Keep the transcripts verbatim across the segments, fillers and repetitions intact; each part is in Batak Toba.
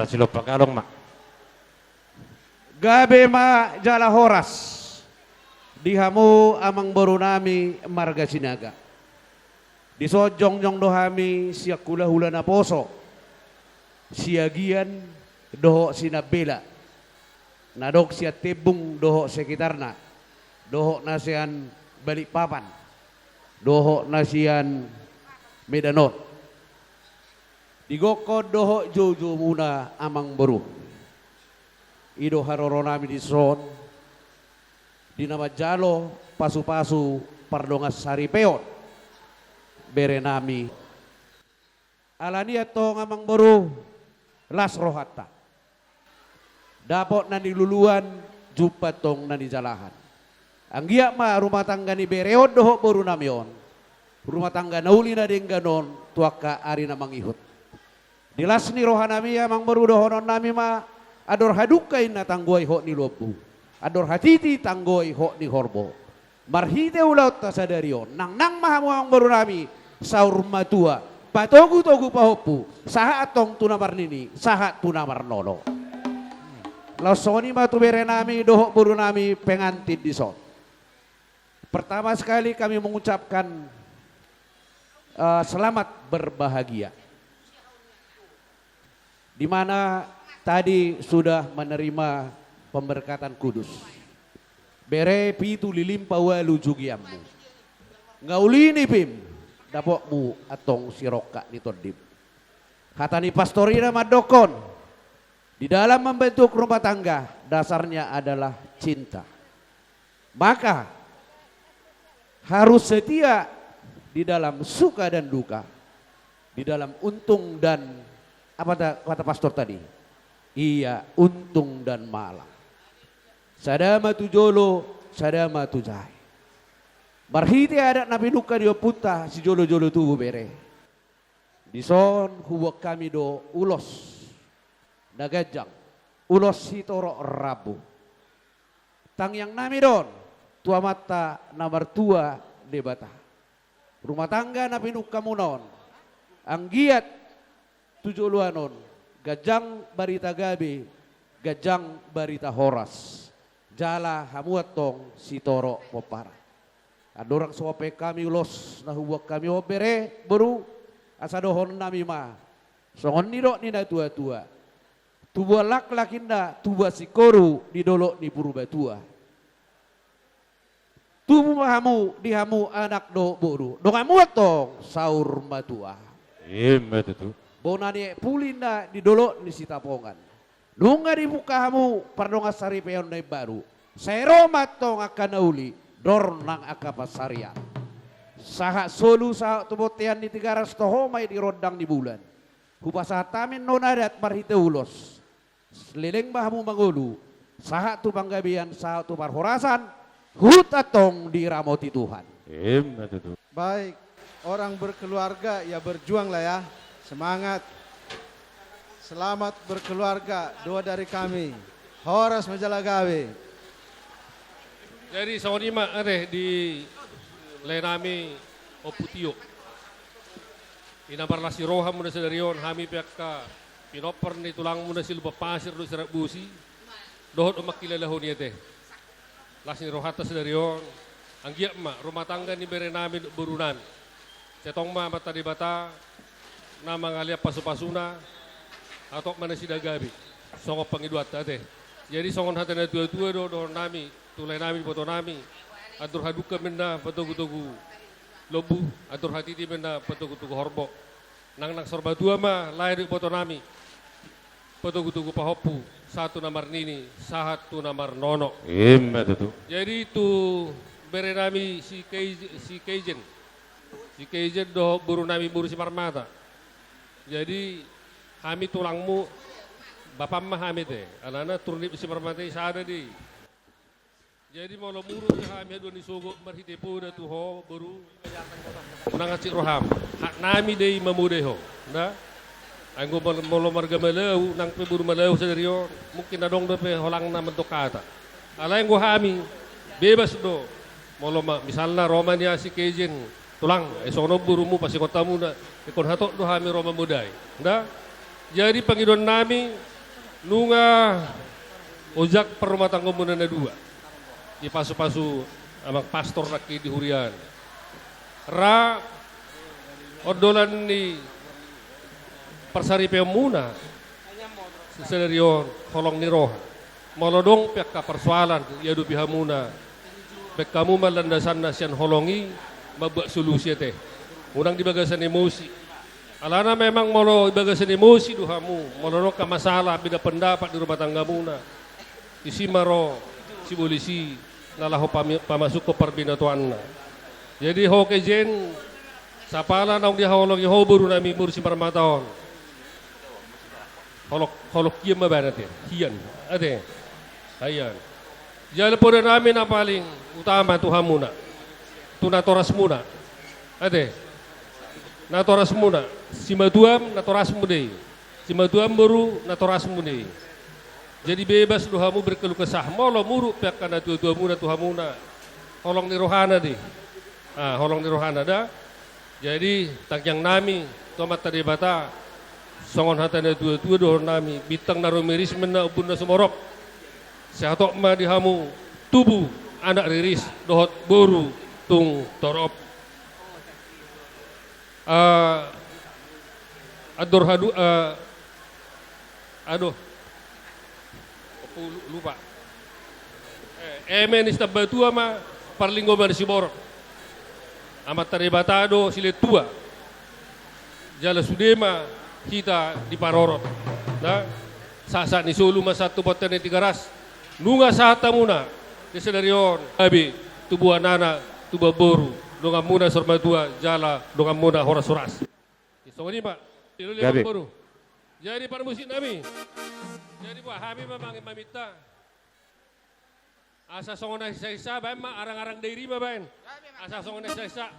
Silompa Galong ma. Gabe ma jala horas di hamu amangboru nami marga Sinaga. Dison jongjong do hami sian hulahula naposo, Siagian dohot Sinambela, na adong sian Tembung dohot sekitarna, dohot na sian Balikpapan, dohot na sian Medan on. Di gokhon dohot joujoumuna amangboru. I do haroro nami dison, di na manjalo pasupasu pardongansaripeon bere nami. Alani i antong amangboru, las rohanta. Dapot na niluluan, jumpa tong na nijalahan. Anggiat ma rumah tangga ni bere on dohot boru nami on, rumah tangga na uli na denggan on tu angka ari na mangihut. Di las ni roha nami amangboru, dohonon nami ma: Andor hadungka inna tanggoai hot ni lombu, andor hatiti tanggoai hot ni horbo. Marhite ulaonta sadari on, nangnang ma hamu amangboru nami saur matua, patogutogu pahompu, sahat antong tu na marnini, sahat tu na marnono. Laos songon i ma tu bere nami dohot boru nami pengantin dison. Pertama sekali kami mengucapkan, eh, selamat berbahagia, di mana tadi sudah menerima pemberkatan kudus. Bere, pitu lilim paualu jugianmu. Nga uli nipim, dapotmu antong sirongkap ni tondim. Hata ni pastor i na mandokkon, di dalam membentuk rumah tangga, dasarnya adalah cinta. Maka harus setia di dalam suka dan duka, di dalam untung dan, apa ta-, kata pastor tadi? Iya, untung dan malang. Sada ma tu jolo, sada ma tu jae. Marhite adat na pinungka ni ompunta sijolojolo tubu, bere, dison huboan hami do ulos na ganjang, ulos sitorop rambu. Tangiang nami do on tu Amanta na martua Debata. Rumah tangga na pinungkamuna on, anggiat tu joloan on ganjang barita gabe, ganjang barita horas, jala hamu antong sitorop pomparan. Andorang so baen hami ulos na huboan hami on, bere, boru, asa dohonon nami ma songon nidok ni natuatua: Tubuan laklak inna tubuan singkoru di dolok ni Purbatua. Tubu ma hamu, di hamu anak dohot boru, donganmu antong saur matua. Ima tutu. Bona ni aek puli inna di dolok ni Sitapongan. Nunga dibuka hamu pardongansaripeon na imbaru, sai ro ma antong angka na uli, dor nang angka pansarian. Sahat solu sahat tu bontean ni Tigaras, toho ma i di rondang ni bulan. Hupasahat hami annon adat marhite ulos. Leleng ma hamu mangolu, sahat tu panggabean, sahat tu parhorasan, huhut antong diramoti Tuhan. Ima tutu. Baik, orang berkeluarga ya berjuanglah ya. Semangat. Selamat berkeluarga, doa dari kami. Horas ma jala gabe. Jadi songon i ma, ate, di lae nami Ompu Tio. I na marlas ni rohamuna sadari on, hami pe angka pinompar ni tulangmuna Silompa Pasir dohot Sirambusi, dohot do mangkilalahon i, ate. Las ni rohanta sadari on, anggiat ma rumah tangga ni bere nami dohot boru nami. Sai tong ma Amanta Debata na mangalean pasupasuna, hatop ma nasida gabe songon pangidoanta, ate. Jadi songon hata ni natuatua do dohonon nami tu lae nami, iboto nami: Andor hadungka ma inna patogutogu lombu, andor hatiti ma inna patogutogu horbo. Nang, nang saur matua ma lae dohot iboto nami, patogutogu pahompu, sahat tu na marnini, sahat tu na marnono. Ima tutu. Jadi tu bere nami si Kei-, si Keijen, si Keijen dohot boru nami boru Simarmata. Jadi hami tulangmu, bapam ma hami, ate. Alana turun ni Simarmata i sada do i. Jadi molo muruk hami haduan ni sogot marhite poda tu ho, boru, unang hansit roham. Hak nami do i mamodai ho. Nda? Anggo mol-, molo marga Malau, nang pe boru Malau sadari on, mungkin adong dope holangna mandok hata. Alai anggo hami, bebas do. Molo ma-, misalna ro ma nian si Keijen, tulang, eh, songon on borumu, pasingot hamuna, ingkon hatop do hami ro mamodai. Nda? Jadi pangidoan nami, nunga ojak parrumatanggaonmuna na dua, dipasupasu amang pastor nangkin di huria an. Ra ondolan ni parsaripeonmuna sadari on, holong ni roha. Molo adong pe angka parsoalan diadopi hamuna, baen hamu ma landasanna sian holong i mambuat solusi, ate. Unang di bagasan emosi. Alana memang molo di bagasan emosi do hamu, molo adong angka masalah, beda pendapat di rumah tanggamuna, disi ma ro sibolis i na laho pami-, pamasukhon parbinotoanna. Jadi ho kejen, sapala naung dihaholongi ho boru nami boru Simarmata on, holong, holong hian ma baen, ate. Hian, ate. Hian. Jala poda nami na paling utama tu hamuna, tu natorasmuna, ate. Natorasmuna, simatuam natorasmu do i. Simatuam boru natorasmu do i. Jadi bebas do hamu berkeluh kesah. Molo muruk pe angka natuatuamuna tu hamuna, holong ni rohana do i. Ah, holong ni rohana da. Jadi tangiang nami tu Amanta Debata, songon hata ni natuatua dohonon nami, bintang na rumiris ma ninna ombun na sumorop. Sai hatop ma di hamu tubu anak riris dohot boru tung torop. Ah, andor hadu-, ah, aduh. Opo, lu-, lupa. Eh, eme ni Sitambatua ma parlinggoman ni siborok. Amanta Debata do silentua. Jala sude ma hita diparorot. Nah, sahat-sahat ni solu ma sahat tu bontean ni Tigaras. Nunga sahat hamuna di sadari on, gabe tubuan anak, tubuan boru, donganmuna saur matua jala donganmuna horas-horas. Songon i ma. Gabe. Boru. Jadi parmusik nami. Jadi buat hami ma mangin maminta. Asa songon na sisa-sisa, baen ma arang-arang dairi ma baen. Asa songon na sisa-sisa.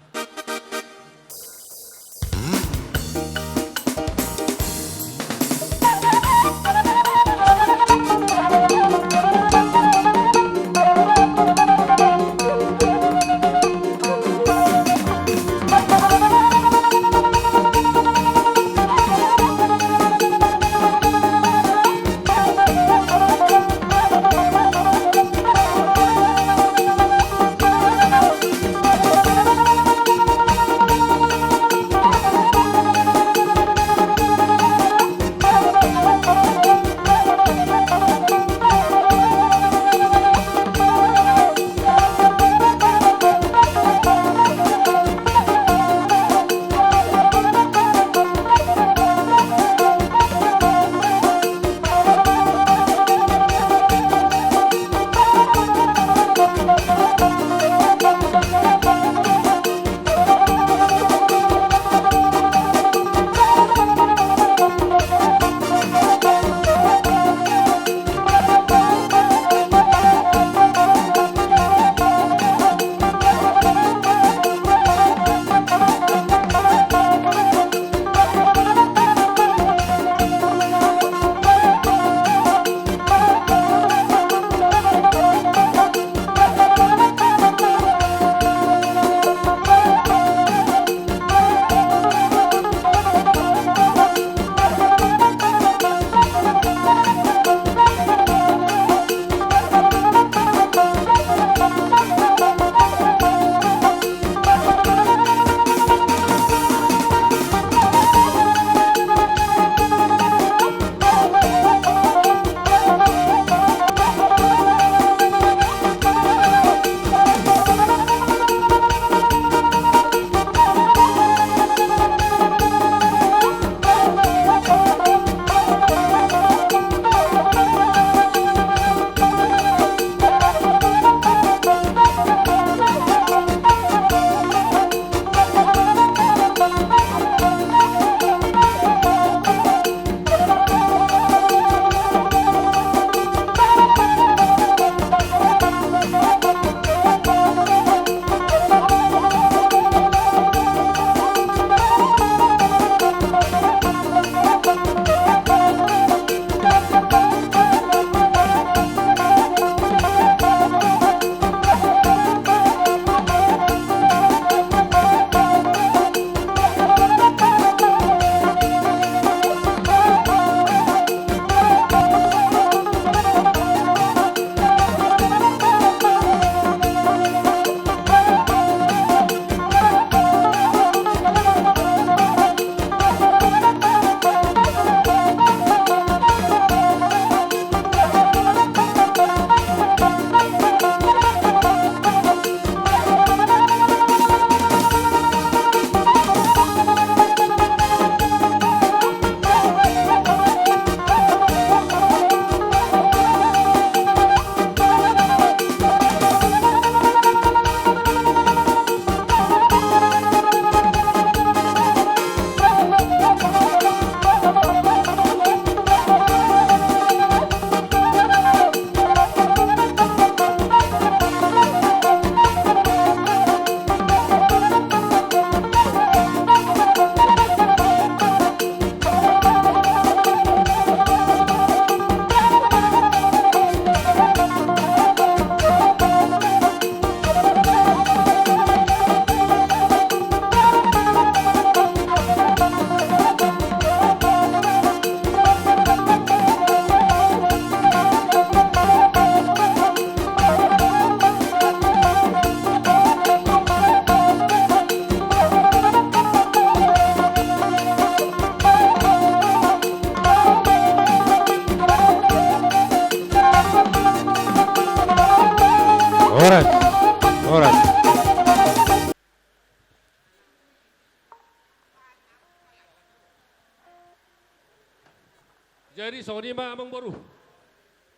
Songon i ma amang boru.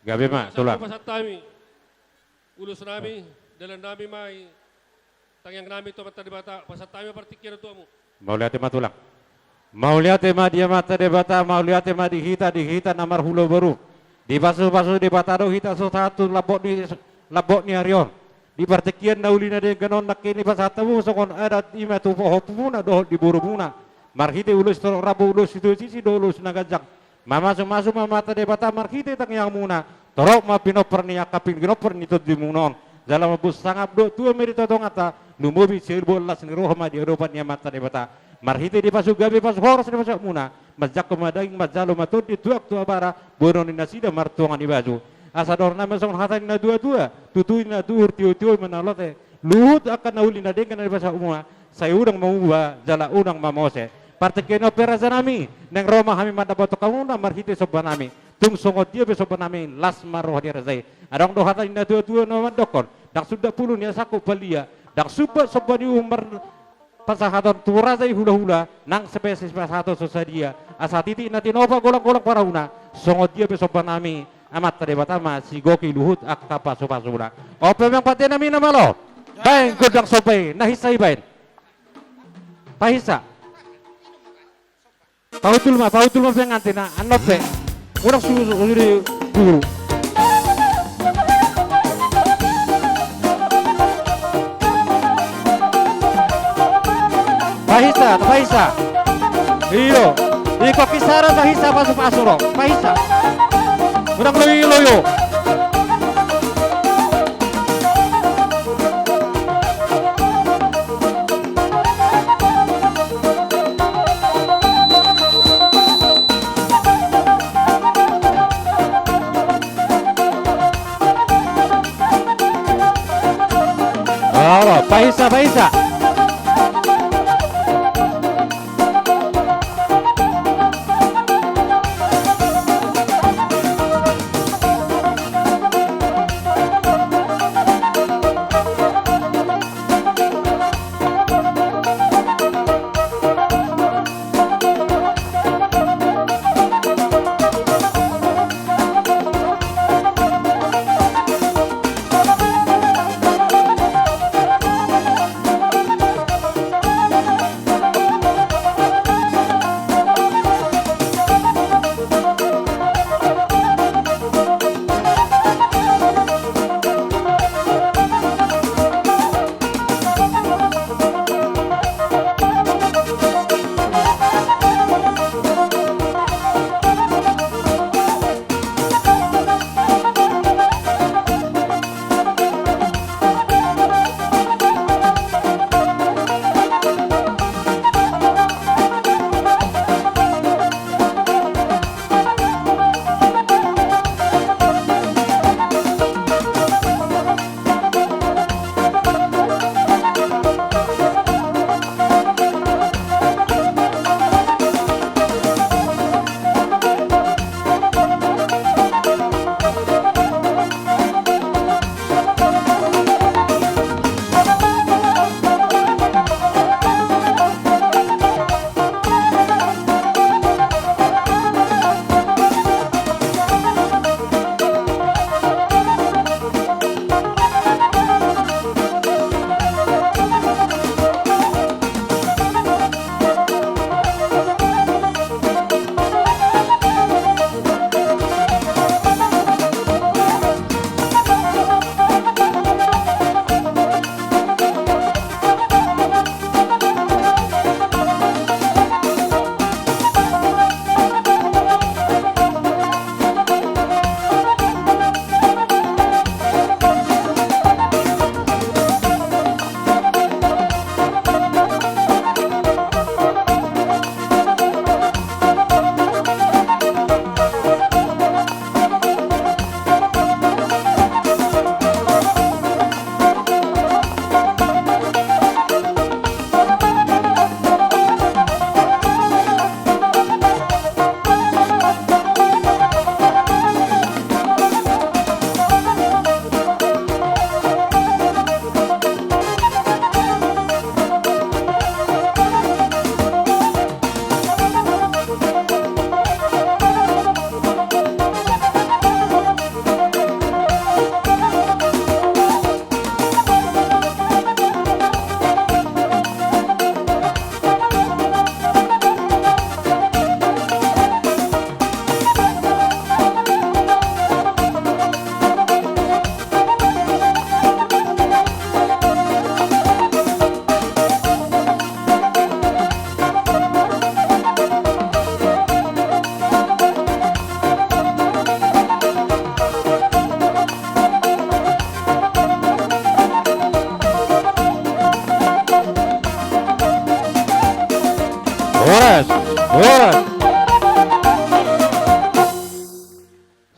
Gabe ma, Tulang. Pasahat hami ulos nami, dalan nami ma i, tangiang nami tu Amanta Debata, pasahat hami ma partingkian tu hamu. Mauliate ma, Tulang. Mauliate ma di Amanta Debata, mauliate ma di hita, di hita na marhula boru. Dipasupasu Debata do hita so sahat tu lambok ni, lambok ni ari on. Di partingkian na uli na denggan on nangkin dipasahat hamu songon adat i ma tu pahompu muna dohot di boru muna. Marhite ulos torop rambu, ulos sitio sisi dohot ulos na ganjang. Mamasumasu ma Amanta Debata marhite tangiang muna, torop ma pinompar ni angka pingpinompar ni tondi muna on. Jala mamboan sangap dohot tua ma i di tongtonganta, lumobi sirbon las ni roha ma di adopan ni Amanta Debata. Marhite dipasugabe pasu horas ni pasu muna, manjangkon ma daging manjalo ma tondi tuak tu abara, boanon ni nasida martuangan ni baju. Asa dohonon nami ma songon hata ni na tuatua, tutu i na tuhur tiotio i ma na lote, luhut angka na uli na denggan na dipasahat muna, sai unang mamuba jala unang mamose. Partingkian on pe raja nami, naeng ro ma hami mandapothon hamuna marhite somba nami. Tung songon dia pe somba nami las ma roha ni raja i. Adong do hata ni na tuatua na mandokkon, ndang sundat pulu ni hasangkut palia, ndang sumbat somba ni uhum marpasahaton tu raja i hulahula, nang pe sipasahaton so sadia. Asa titik na tinopa golanggolang parahuna, songon dia pe somba nami, Amanta Debata ma sigohi luhut angka pasupasuna. On pe amang pande nami na malo. Baen gondang somba i, na hinsa i baen. Pahinsa. Pahutul ma, pahutul ma pengantin na annon pe. Unang su, su, su di guru. Pahinsa, pahinsa. Iyo. Ingkon kisaran pahinsa pasupasu ro. Pahinsa. Unang loiloio. Olo, pahinsa, pahinsa.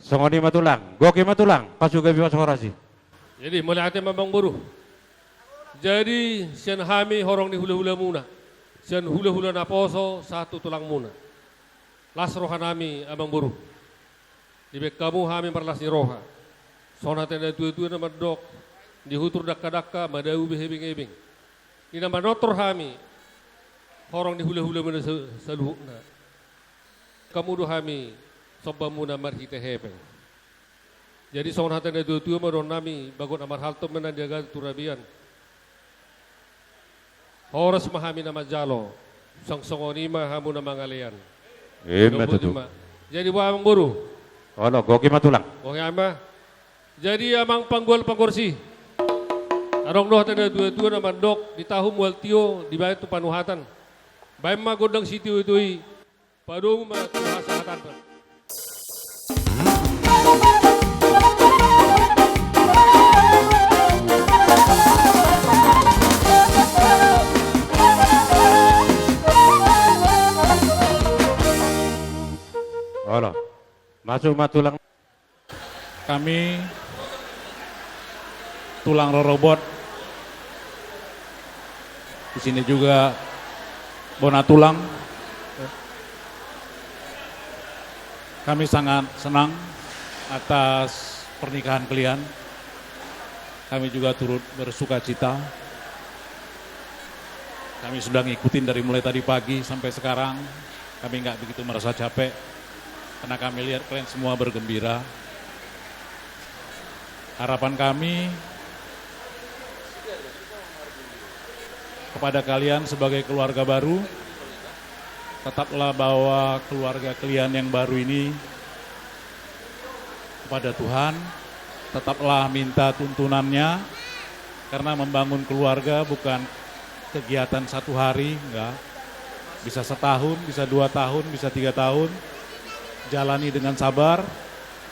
Songon i ma tulang, goki ma tulang, pasu gabe pasu horas i. Jadi mauliate ma amangboru. Jadi sian hami horong ni hulahulamuna, sian hulahula naposo sahat tu tulangmuna, las rohanami amangboru. Dibaen hamu hami marlas ni roha. Songon hata ni natuatua na mandok, di hutur dangkadangka madabu be hebengebeng. Di na manortor hami horong ni hulahulamuna sa-, saluhutna. Hamu do hami sombamuna marhite hepeng. Jadi songon hata ni natuatua ma dohononnami, bagot na marhalto ma na niagatan tu rabian. Horas ma hami na manjalo, songon i ma hamu na mangalean. Ima tutu. Jadi boha amangboru? Olo, goki ma tulang. Goki ma. Jadi amang panggual pangguarsi, adong do hata ni natuatua na mandok, di tahu mual tio dibaen tu panuhatan. Baen ma gondang sitiotio i. Padomu ma tu hasahatanna. Olo. Masuk ma tulang. Kami tulang rorobot. Di sini juga bona tulang. Kami sangat senang atas pernikahan kalian. Kami juga turut bersuka cita. Kami sudah ngikutin dari mulai tadi pagi sampai sekarang. Kami nggak begitu merasa capek karena kami lihat kalian semua bergembira. Harapan kami kepada kalian sebagai keluarga baru, tetaplah bahwa keluarga kalian yang baru ini kepada Tuhan, tetaplah minta tuntunannya, karena membangun keluarga bukan kegiatan satu hari, enggak. Bisa setahun, bisa dua tahun, bisa tiga tahun. Jalani dengan sabar,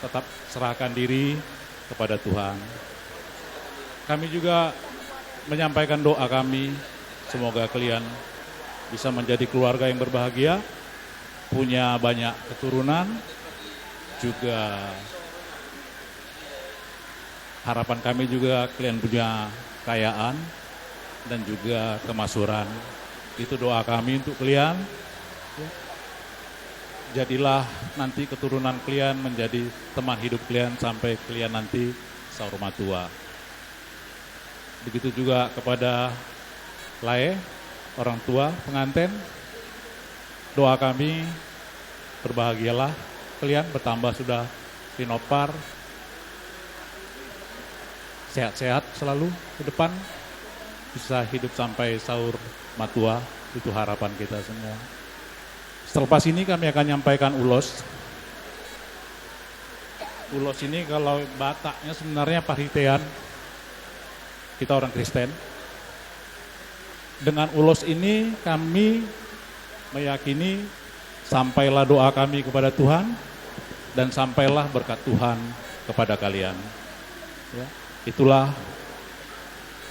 tetap serahkan diri kepada Tuhan. Kami juga menyampaikan doa kami, semoga kalian bisa menjadi keluarga yang berbahagia, punya banyak keturunan, juga harapan kami juga kalian punya kekayaan dan juga kemakmuran. Itu doa kami untuk kalian. Ya. Jadilah nanti keturunan kalian menjadi teman hidup kalian sampai kalian nanti saur matua. Begitu juga kepada lae, orang tua pengantin. Doa kami, berbahagialah kalian, bertambah sudah pinompar. Sehat-sehat selalu ke depan, bisa hidup sampai saur matua, itu harapan kita semua. Selepas ini kami akan nyampaikan ulos. Ulos ini kalau Bataknya sebenarnya parhitean, kita orang Kristen. Dengan ulos ini kami meyakini sampailah doa kami kepada Tuhan dan sampailah berkat Tuhan kepada kalian. Ya, itulah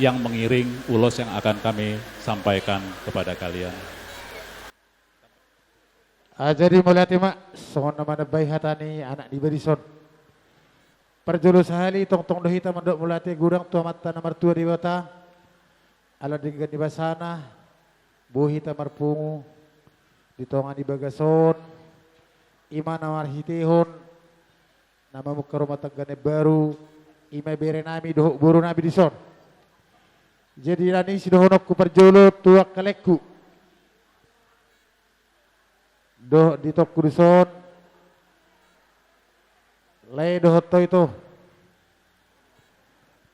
yang mengiring ulos yang akan kami sampaikan kepada kalian. Ah, jadi mauliate ma, songon na manambai hata ni anak niba dison. Parjolo sahali, tongtong do hita mandok mauliate godang tu Amanta na martua Debata, ala denggan ni basana, boi hita marpungu di tonga ni bagas on, i ma na marhitehon na mamungka rumah tangga na baru, i ma berenami dohot borunami dison. Jadi, alani i sidohononku parjolo tu angka laengku dohot di tongku dison, lae dohot toito.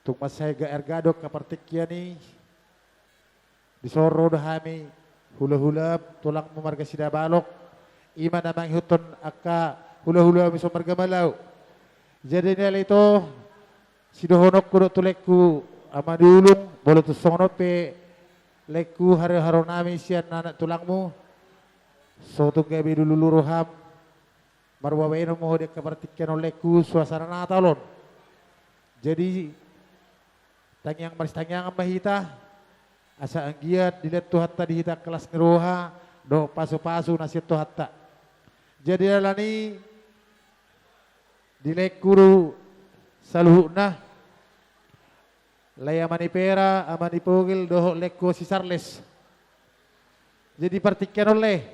Tung mansai gaerga do angka partingkian i. Dison ro do hami, hulahula, tulangmu marga Sidabalok, i ma na mangihuthon angka hulahulami dison marga Malau. Jadi, ni alai ito, sidohononku do tu laengku, Ama ni Ulung, molo tung songon on pe laengku, haroharonami sian anak tulangmu, so tung gabe lululu roham, marbabaenon ma ho di angka partingkian on laengku, suasana Natal on. Jadi, tangiang marsitangiangan ma hita, asa anggiat dilehon Tuhanta di hita las ni roha dohot pasupasu na sian Tuhanta. Jadi, alani i, Di laengku do saluhutna, lae ama ni Pera, ama ni Pogel, dohot laengku si Charles. Jadi partingkian on lae,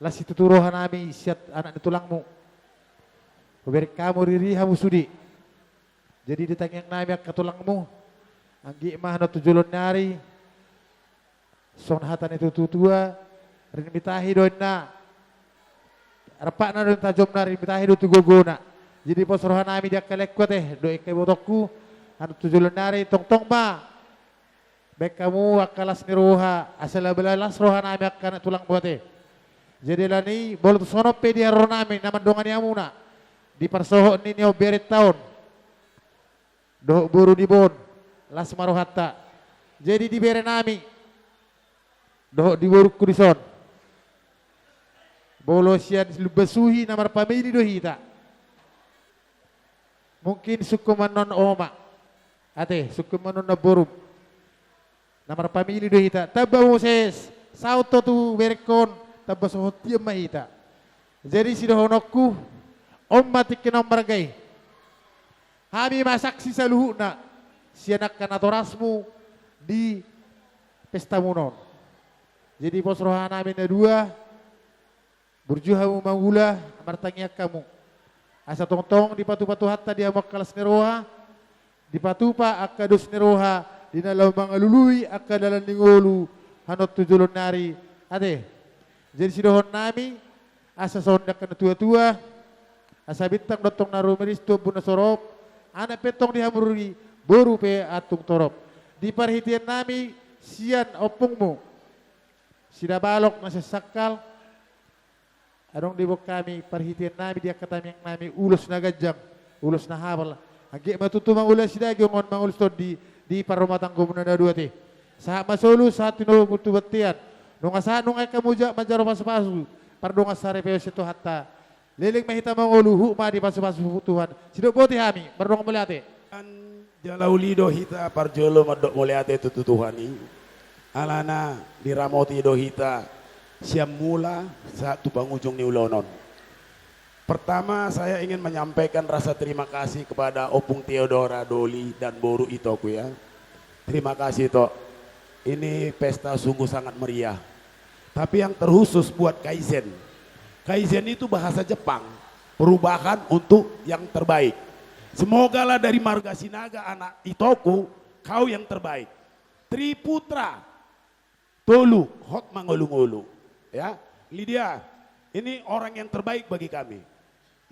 las situtu roha nami sian anak ni tulangmu. Hubereng hamu riri hamu sude. Jadi di tangiang nami angka tulangmu, anggiat ma annon tu joloan ni ari, songon hata ni tuatua, rinmitahi do inna. Rempakna do tajomna, rinmitahi do tu gogona. Jadi pos roha nami di angka laengku ate, dohot angka ibotongku, annon tu joloan ni ari, tongtong ma baen hamu angka las ni roha, asa labe las roha nami angka anak tulangmu ate. Jadi alani, molo tung songon on pe di haroro nami na mandongani hamuna di parsohot ni on berenta on, dohot boru ni boan, las ma rohanta. Jadi di bere nami dohot di borungku dison, molo sian Lumban Suhi na marpamili do hita, mungkin sungkun ma annon oma, ate, sungkun ma annon namborum, na marpamili do hita. Tamba muse saut ho tu berengkon, tamba sohot tiam ma hita. Jadi sidohononku, on ma tingki na ummarga i. Hami ma saksi saluhutna sian angka natorasmu di pestamuna on. Jadi pos roha nami na dua, burju hamu mangula, martangiang hamu, asa tongtong dipatupa Tuhanta di hamu angka las ni roha, dipatupa angka dos ni roha di na laho mangalului angka dalan ni ngolu annon tu joloan ni ari ate. Jadi sidohonon nami, asa songon angka na tuatua, asa bintang do antong na rumiris tu ombun na sorop, anak pe antong di hamu riri, boru pe antong torop. Di parhitean nami sian ompungmu Sidabalok na sian Sangkal, adong diboan hami parhitean nami di angka tangiang nami ulos na ganjang, ulos na hapal. Anggiat ma tutu mangula sidaging on, mangula tondi di parrumatanggaanmuna na dua ate. Sahat ma solu, sahat tu na umur tu bontean. Nunga sahat nunga ingkon hamu manjalo pasupasu, pardongan saripeon sian Tuhanta. Leleng ma hita mangolu, huhut ma dipasupasu Tuhan. Sidok boti hami, mardongan mauliate. Jala uli do hita parjolo mandok mauliate tu, tu Tuhan i. Alana diramoti do hita sian mula sahat tu pangujung ni ulaon on. Pertama, saya ingin menyampaikan rasa terima kasih kepada Ompung Theodora Doli dan Boru Itoku ya. Terima kasih, Tok. Ini pesta sungguh sangat meriah. Tapi yang terkhusus buat Kaizen. Kaizen itu bahasa Jepang, perubahan untuk yang terbaik. Semogalah dari marga Sinaga anak Itoku, kau yang terbaik. Triputra, tolu, hot mangolu-ngolu. Ya, Lydia, ini orang yang terbaik bagi kami.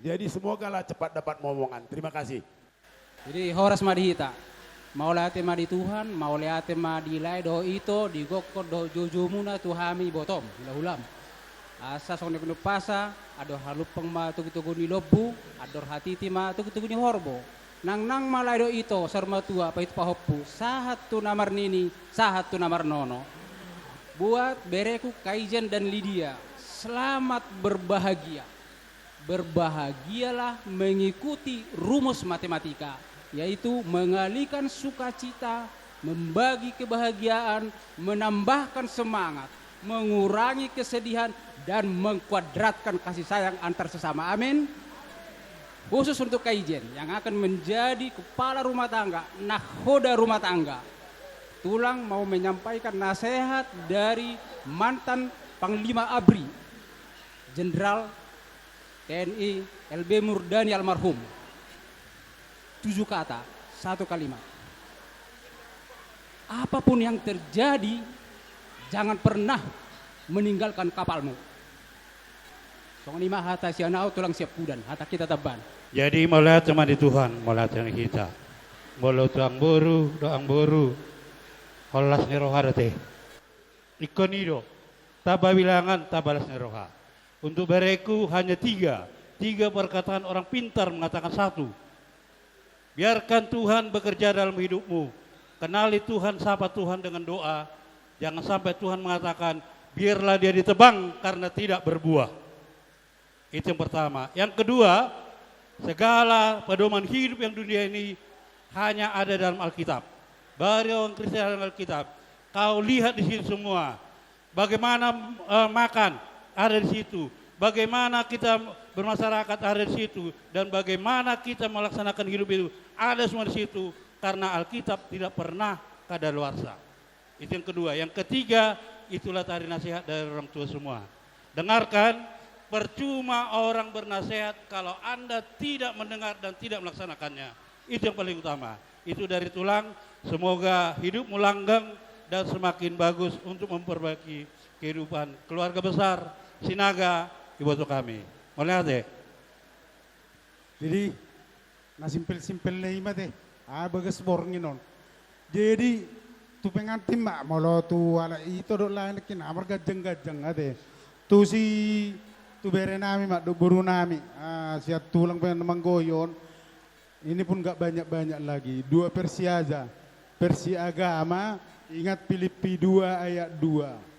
Jadi semogalah cepat dapat momongan. Terima kasih. Jadi horas ma di hita. Mauliate ma di Tuhan, mauliate ma di lae dohot ito, di gokhon dohot joujoumuna tu hami ibotom, hulahulam. Asa songon na pinungpasa, andor halumpang ma togutogu ni lombu, andor hatiti ma togutogu ni horbo. Nangnang ma lae dohot ito, saur matua, paihut pahompu, sahat tu na marnini, sahat tu na marnono. Buat bereku Kaizen dan Lydia, selamat berbahagia. Berbahagialah mengikuti rumus matematika, yaitu mengalihkan sukacita, membagi kebahagiaan, menambahkan semangat, mengurangi kesedihan, dan mengkuadratkan kasih sayang antar sesama. Amin. Khusus untuk Kaizen yang akan menjadi kepala rumah tangga, nahoda rumah tangga, Tulang mau menyampaikan nasihat dari mantan Panglima abri, Jenderal T N I L B Murdani almarhum. Tujuh kata, satu kalimat. Apapun yang terjadi, jangan pernah meninggalkan kapalmu. Songon i ma hata sian ahu, Tulang Siampudan, hata hita tamban. Jadi mauliate ma di Tuhan, mauliate ma di hita. Molo tu amangboru dohot amangboru, holan las ni roha do ate. Ingkon i do, tamba bilangan, tamba las ni roha. Untuk bereku hanya tiga, tiga perkataan orang pintar mengatakan satu. Biarkan Tuhan bekerja dalam hidupmu. Kenali Tuhan, sapa Tuhan dengan doa. Jangan sampai Tuhan mengatakan, "Biarlah dia ditebang karena tidak berbuah." Itu yang pertama. Yang kedua, segala pedoman hidup yang dunia ini hanya ada dalam Alkitab. Bagi orang Kristen, ada dalam Alkitab. Kau lihat di situ semua. Bagaimana, eh, makan, ada di situ. Bagaimana kita bermasyarakat ada di situ, dan bagaimana kita melaksanakan hidup itu ada semua di situ, karena Alkitab tidak pernah kadaluarsa. Itu yang kedua. Yang ketiga, itulah tadi nasihat dari orang tua semua. Dengarkan, percuma orang bernasehat kalau Anda tidak mendengar dan tidak melaksanakannya. Itu yang paling utama. Itu dari Tulang, semoga hidupmu langgeng dan semakin bagus untuk memperbaiki kehidupan keluarga besar Sinaga, iboto kami. Mauliate. Jadi, na simpel-simpel na i ma te. Ah, bagas borngin on. Jadi, tu pengantin ma, molo tu halak ito dohot lae nangkin, ah, marganjang-ganjang ate. Tu si, tu bere nami ma, dohot boru nami. Ah, sian tulang pe na manggohi on. Ini pun nggak banyak-banyak lagi. Dua versi aja. Versi agama, ingat Filipi dua ayat dua.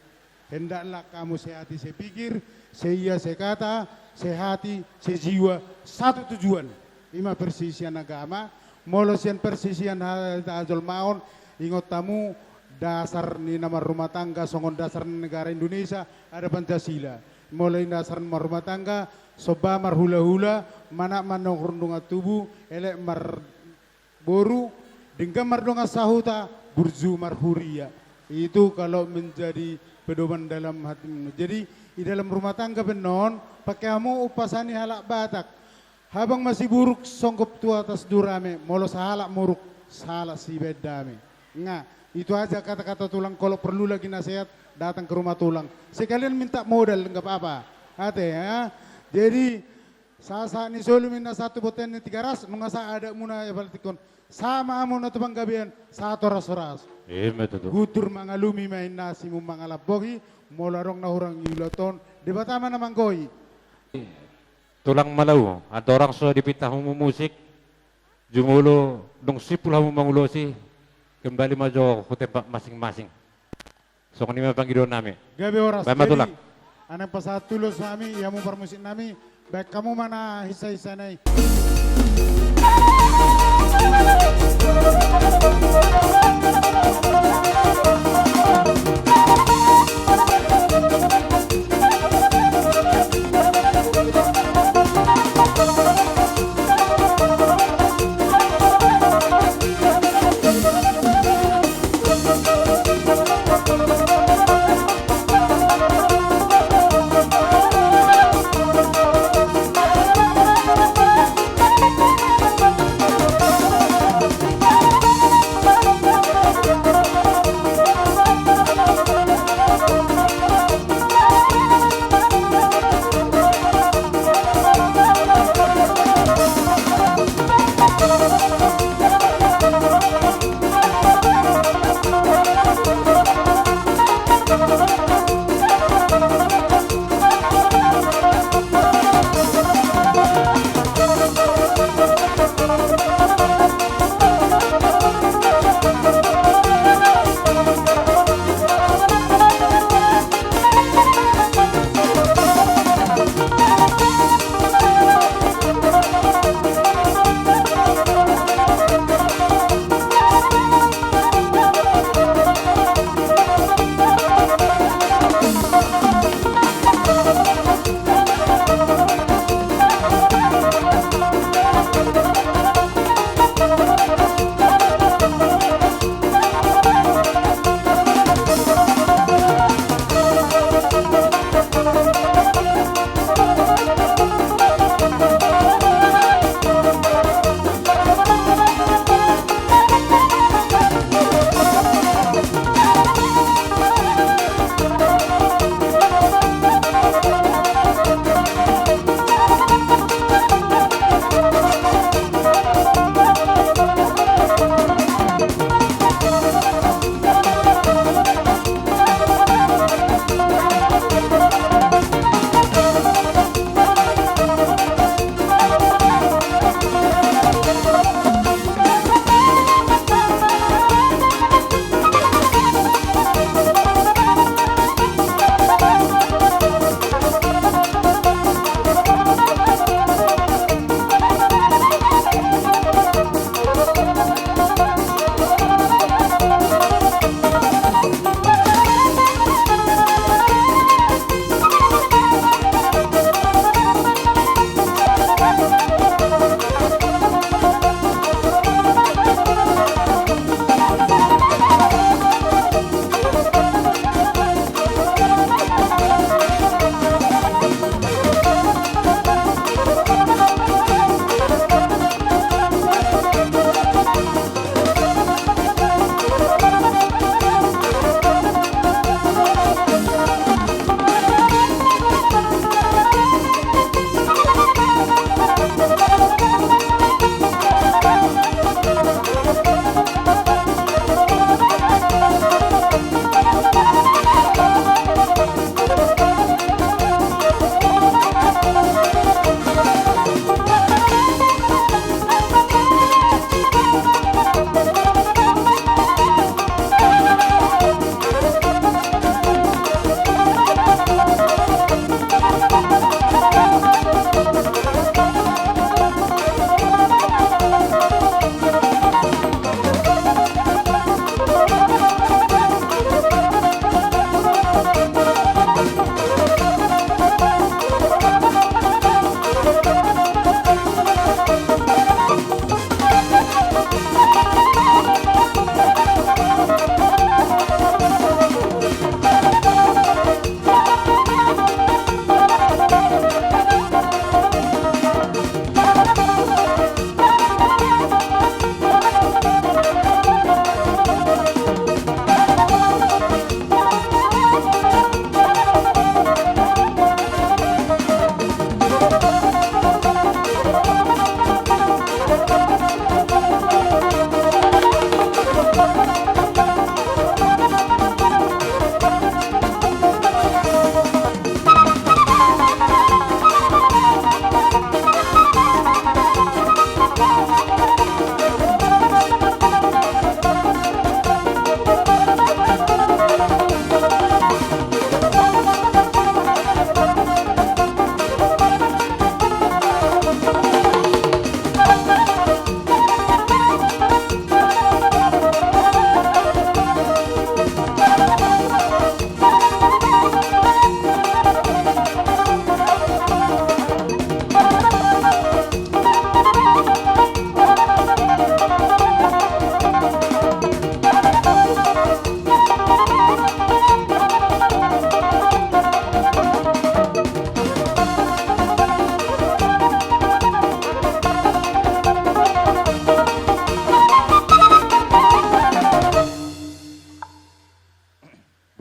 Hendaklah kamu sehati sepikir, seia sekata, sehati, sejiwa, satu tujuan. I ma versi sian agama, molo sian versi sian ha-, hajolmaon, ingot hamu, dasar ni na marrumah tangga, songon dasar ni negara Indonesia, ada Pancasila. Molo i dasar ni marrumah tangga, somba marhula-hula, manat manongkrong dongan tubu, elek mar- boru, denggan mardongan sahuta, burju marhuria. Itu kalau menjadi pedoman dalam hatimu. Jadi, di dalam rumah tangga pe annon, pake hamu umpasa ni halak Batak. Habang masiburuk songgop tu atas durame, molo sahalak muruk, sahalak sibaen dame. Nga, itu aja kata-kata tulang, kalau perlu lagi nasihat, datang ke rumah tulang. Sekalian minta modal, nggak apa-apa. Ate, ya. Jadi, sahat-sahat ni solu ma inna sahat tu bontean ni Tigaras, nunga sahat adatmuna, ya, pala tingkon. Sahat ma hamu na tu panggabean, sahat horas-horas. Ima tutu. Guntur mangalumi ma inna simun mangalap bohi, molo adong na hurang i ulaon, Debata ma na manggohi. Tulang Malau, andorang so dipinta hamu musik, jumolo dung simpul hamu mangulosi, kembali ma jo tu tempat masing-masing. Songon i ma pangidoan nami. Gabe horas. Baen ma tulang. Jadi, unang pasahat ulos nami, ia hamu parmusik nami, baen hamu ma na hinsa-hinsa na i.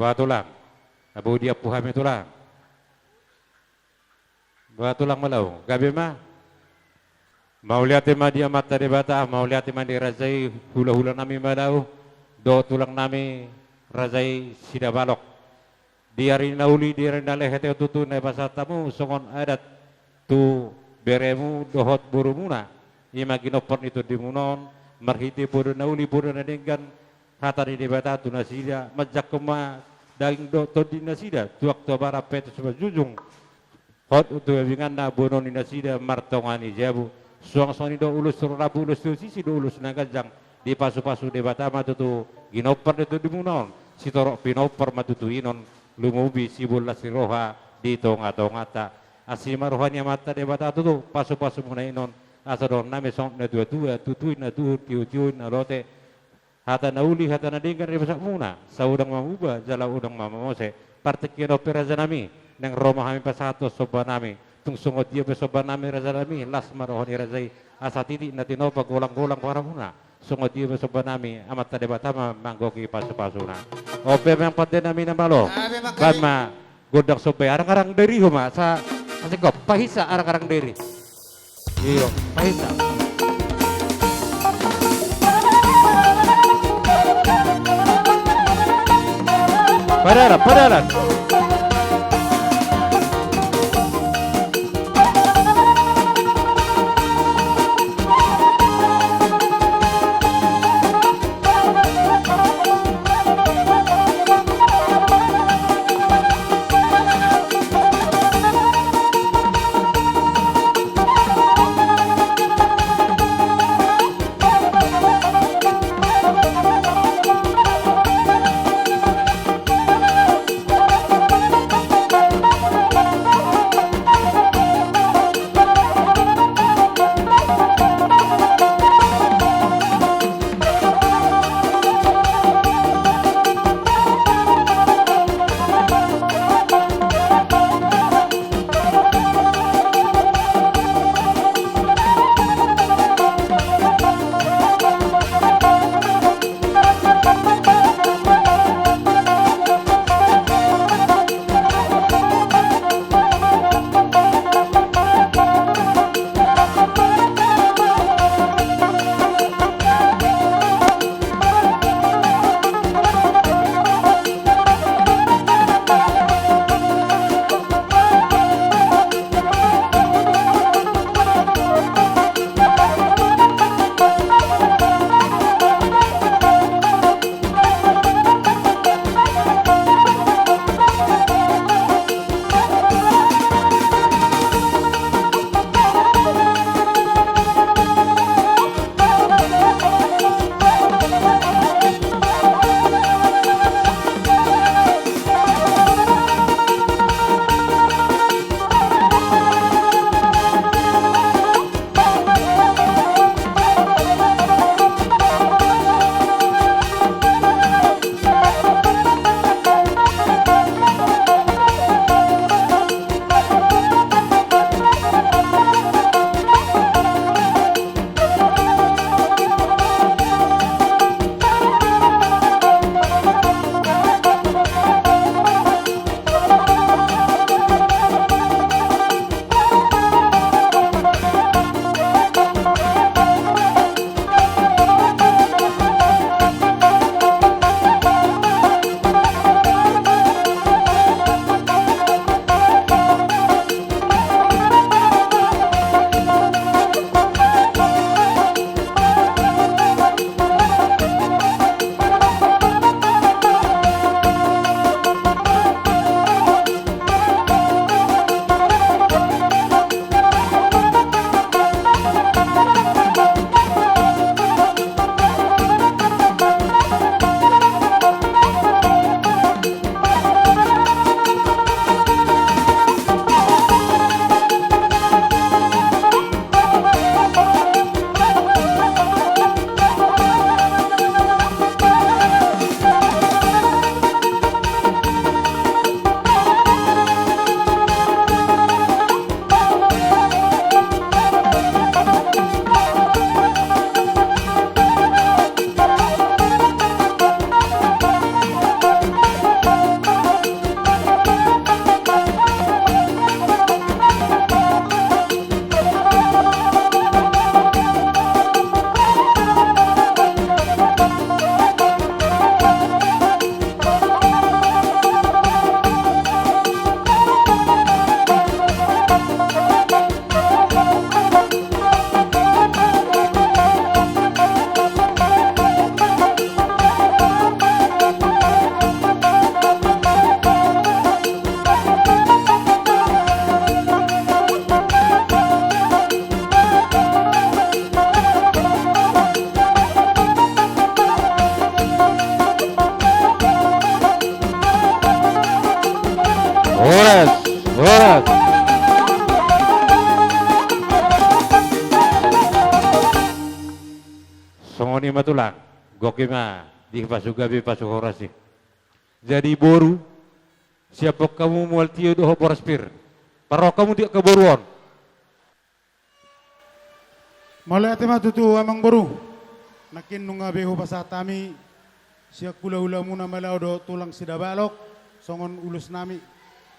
Boha tulang? Boi diampu hami tulang? Boha tulang ma laho, gabe ma? Mauliate ma di Amanta Debata, mauliate ma di raja i, hulahulanami ma laho, dohot tulangnami raja i Sidabalok. Di ari na uli, di ari na lehet on tutu na dipasahat hamu songon adat tu beremu dohot borumuna, i ma ginompar ni tondimuna on, marhite poda na uli, poda na denggan, hata ni Debata tu nasida, manjangkon ma daging dohot tondi nasida, tu Aktobaran pe tu Simanjujung, hot tu Abinganna bono ni nasida martonga ni jabu. Suang songon i do ulos tu rambu, ulos tu sisi do ulos na ganjang, dipasupasu Debata ma tutu ginompar ni tondimuna on, sitorop pinompar ma tutu inon, lumobi sibolas ni roha di tongatonganta. Asi ma roha ni Amanta Debata tutu pasupasumuna inon, asa dohononnami songon natuatua, tutu i na tuhu, tiotio i na lote, hata na uli, hata na denggan dipasahatmuna, sai unang mamuba jala unang mamamose. Partingkian on pe rajanami, naeng ro ma hami pasahathon sombanami. Tung songon dia pe sombanami rajanami, las ma roha ni raja i, asa titik na tinopa golanggolang pangarahutna. Songon dia pe sombanami, Amanta Debata ma manggohi pasupasuna. On pe amang pandenami na malo. Baen ma gondang somba i, arangarang dairi ho ma, sa, sa singkop, pahinsa arangarang dairi. Iyo, pahinsa. Padalan, padalan. Horas, horas. Songon i ma tulang, gok i ma, dipasu gabe pasu horas i. Jadi boru, siaphon hamu mual tio dohot boras pir. Parrohahon hamu di angka boru on. Mauliate ma tutu amangboru. Nangkin nunga be hupasahat hami sian hulahulamuna Malau dohot tulang Sidabalok, songon ulosnami,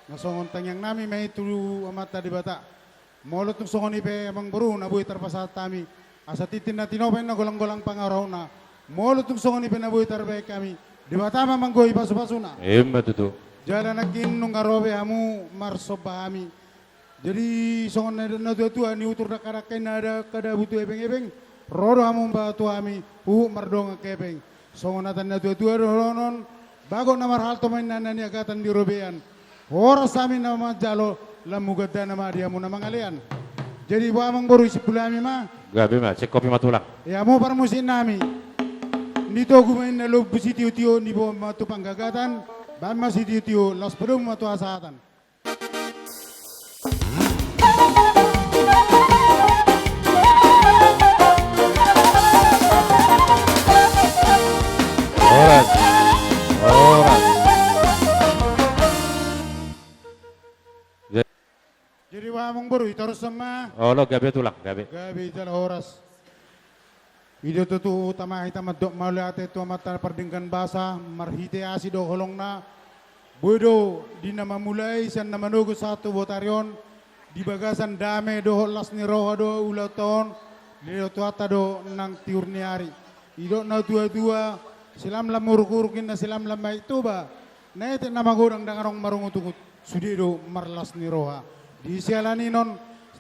na songon tangiangnami ma i tu Amanta Debata. Molo tung songon i pe amangboru na boi tarpasahat hami, asa tintin na tinopa i na golanggolang pangarahutna. Molo tung songon i pe na boi tarbahen hami, Debata ma manggohi pasupasuna. Ima tutu. Jala nangkin nunga ro be hamu marsomba hami. Jadi songon na nidok ni natuatua, ni utur dangkadangka i na dangka dabu tu ebengebeng, ro do hamu mambahen tu hami huhut mardongan hepeng. Songon hata ni natuatua dohonon, bagot na marhalto ma inna na niagatan di robean. Horas hami na manjalo, lam hugandana ma di hamu na mangalean. Jadi boha amangboru, simpul hami ma. Gabe ma, singkop i ma tulang. Ia hamu parmusiknami. Ni togu ma inna lombu sitiotio, ni boan ma tu panggagatan, bahen ma sitiotio, laos padomu ma tu hasahatan. Horas. Horas. Jadi boha amangboru, ditarushon ma. Olo, gabe tulang, gabe. Gabe jala horas. I do tutu tama hita mandok mauliate tu Amanta Pardenggan Basa, marhite asi dohot holongna, boi do di na mamulai sian na manogot sahat tu botari on, di bagasan dame dohot las ni roha do ulaonta on, dilehon Tuhanta do nang tiur ni ari. Didok natuatua, silamlam uruk-uruk inna silamlam ma i Toba, na etek na magodang ndang adong marungutungut. Sude do marlas ni roha. Di siala ni i,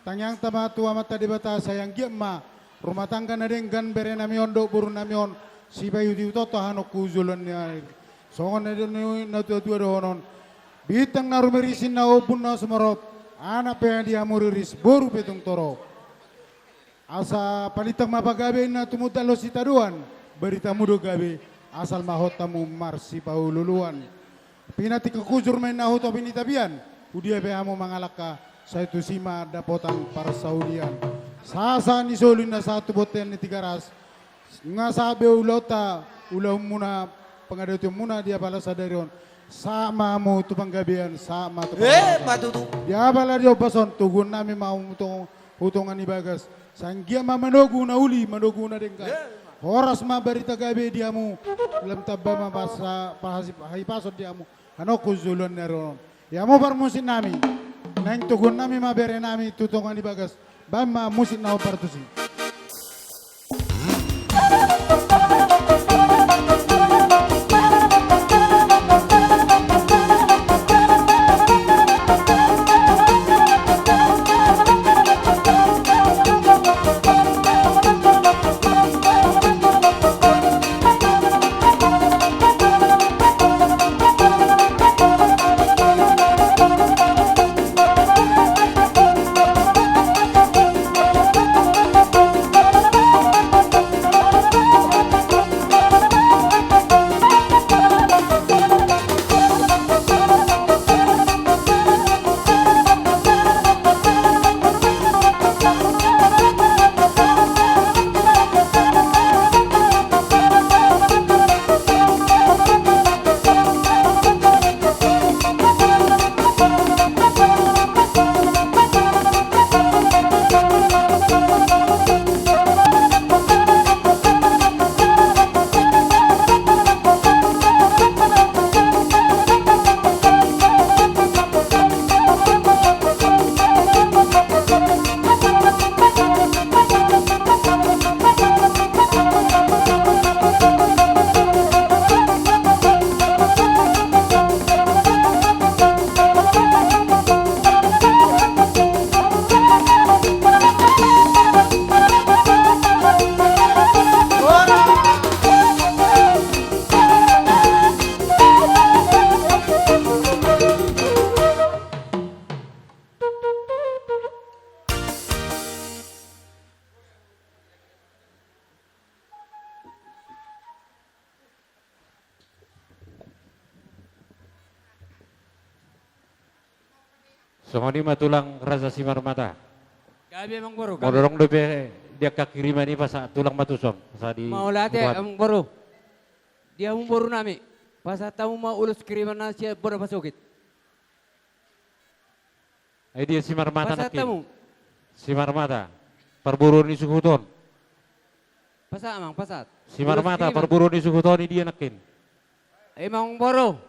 tangiangta ma tu Amanta Debata, sai anggiat ma rumah tangga na denggan berenami on dohot borunami on, sipaihut-ihutonta hanok tu joloan ni ari. Songon na nidok ni natuatua dohonon: Bintang na rumiris inna ombun na sumorop, anak pe di hamu riris, boru pe tung torop. Asa palintang ma pagabe inna tumundalhon sitadoan, baritamu do gabe, asal ma hot hamu marsipaolooloan. Pinantikhon hujur ma inna hu topi ni tapian, hudia pe hamu mangalangka, sai tusi ma dapotan parsaulian. Sahat-sahat ni solu inna sahat tu bontean ni Tigaras, nunga sahat be ulaonta, ulaonmuna, pangadationmuna di apala sadari on. Sahat ma hamu tu panggabean, sahat ma tu panggabean. Ima tutu. Di apala di ombas on, toguonnami ma hamu tu hu tonga ni bagas. Sai anggiat ma manogu na uli, manogu na denggan. Ima. Horas ma barita gabe di hamu, lam tamba ma pasa, pahasi, hahipason di hamu hanok tu joloan ni ari on. Ia hamu parmusiknami, naeng toguonnami ma berenami tu tonga ni bagas. Bahen ma musik na hombar tusi. Songon i ma tulang Raja Simarmata. Gabe, Amangboru, gabe. Molo adong dope di angka kiriman i, pasahat tulang ma tuson. Pasahat di... Mauliate, Amangboru. Di hamu borunami, pasahat hamu ma ulos kiriman na sian bona pasogit. Ai dia Simarmata nangkin? Pasahat hamu. Simarmata, parboruon ni suhut on. Pasahat, Amang, pasahat. Simarmata, ulos kiriman. Parboruon ni suhut on, i dia nangkin? Amangboru.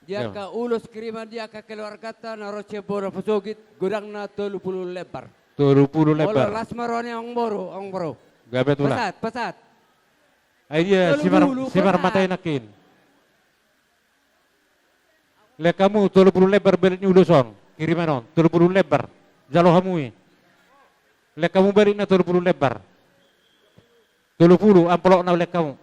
Di angka ulos kiriman di angka keluarganta na ro sian bona pasogit, godangna tolu pulu lembar. Tolu pulu lembar. Molo las ma roha ni Amangboru, Amangboru. Gabe tulang. Pasahat, pasahat. Ai dia Simar-, Simarmata i nangkin? Lean hamu tolu pulu lembar balik ni ulos on, kiriman on, tolu pulu lembar. Jalo hamu i. Lean hamu balikna tolu pulu lembar. Tolu pulu amplopna, lean hamu.